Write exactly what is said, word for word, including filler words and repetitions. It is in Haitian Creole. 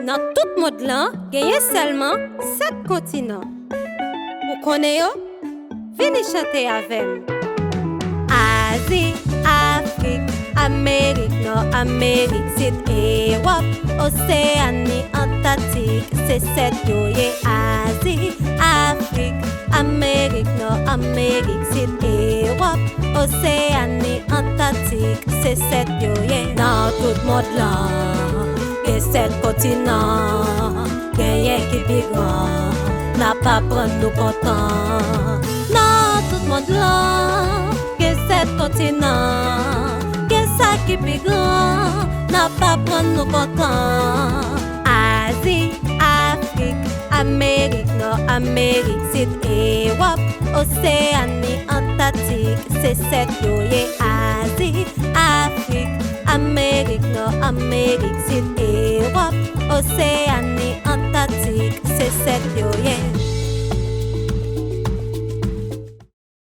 Nan tout mond lan, genyen sèlman sèt kontinan. Ou konnen yo? Vini chante avè m. Azi, Afrik, Amerik Nò, Amerik Sid, Ewòp, Oseyani, Antaktik, se sèt yo ye. Azi, Afrik, Amerik Nò, Amerik Sid, Ewòp, Oseyani, Antaktik, se sèt yo ye. Nan tout mond lan, gen sèt kontinan, genyen ki pi gran, n ap aprann nou kontan. Nan tout mond lan, gen sèt kontinan, gen sa ki pi gran, n ap aprann nou kontan. Azi, Afrik, Amerik Nò, Amerik Sid, Ewòp, Oseyani, Antaktik, se sèt yo ye. Azi, Afrik, Amerik Nò, Amerik Sid, Ewòp, Oseyani, Antaktik, se sèt yo ye.